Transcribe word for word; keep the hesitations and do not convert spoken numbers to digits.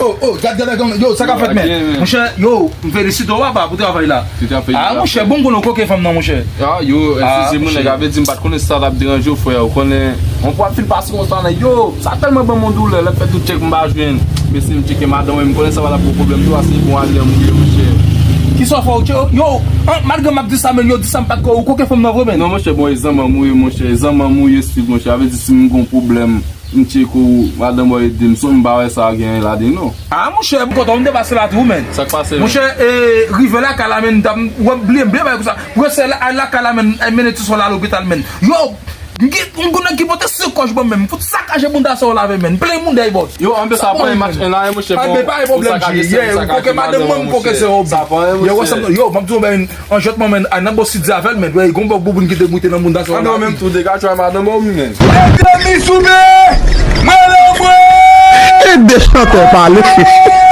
Oh, oh, gad, gad, gad, yo, sa k ap fèt, men? Monchè, yo, m felisite w, papa, pou travay la. Ah, monchè, bon, m konnen w koke fanm nan, monchè. Ah, yo, eskize mwen, nèg, avè di m pa t konnen si sa t ap deranje w, frè. Ou konnen, yon fwa m fin pase konsa, nèg, yo, sa tèlman ban m yon doulè, lè m fè tout tchèk m pa jwenn. Mesye, m tcheke madanm mwen, m konnen sa pa t ap yon pwoblèm tou, ase bon, ale m ye, monchè. Kisa w fè w tcheke? Yo, an, malgre m ap di sa, men yo di sa m pa t kwè, ou koke fanm nan vre, men. Non, monchè, bon, e zanmanm ou ye, monchè, e zanmanm ou ye, Steve, monchè, avè di si m gon pwoblèm, m tcheke w, madanm ou ede m, son m pa wè sa gen anyen ladan l, non. Ah, monchè, m kontan, m te pase la tou, men. Sa k pase, men? Monchè, e, rive lakay la, men, m t ap, wè, m bliye, m bliye bagay konsa. Prese la, lakay la, men, e, mennen ti sè w la lopital, men. Yo, m gen, m gen nèg ki pote se kòch ban m, men. M fout sakaje bounda sè w la, men. Plen bounda, e, bòs. Yo, anben sa pran match en la, monchè, bon, pa gen pwoblèm, G, yeah, ou koke madanm mwen, m koke sè w. Sa pran, monchè. Yo, m ap di w, men, an jètman, men, a nan bòs ti di avè l, men, wè, gon bòk bouboun ki te moute nan bounda sè w la. Anben, menm tou, degaje w a madanm ou, men. Mezanmi, souple! Mwen la, mwen! Ede chantè pale.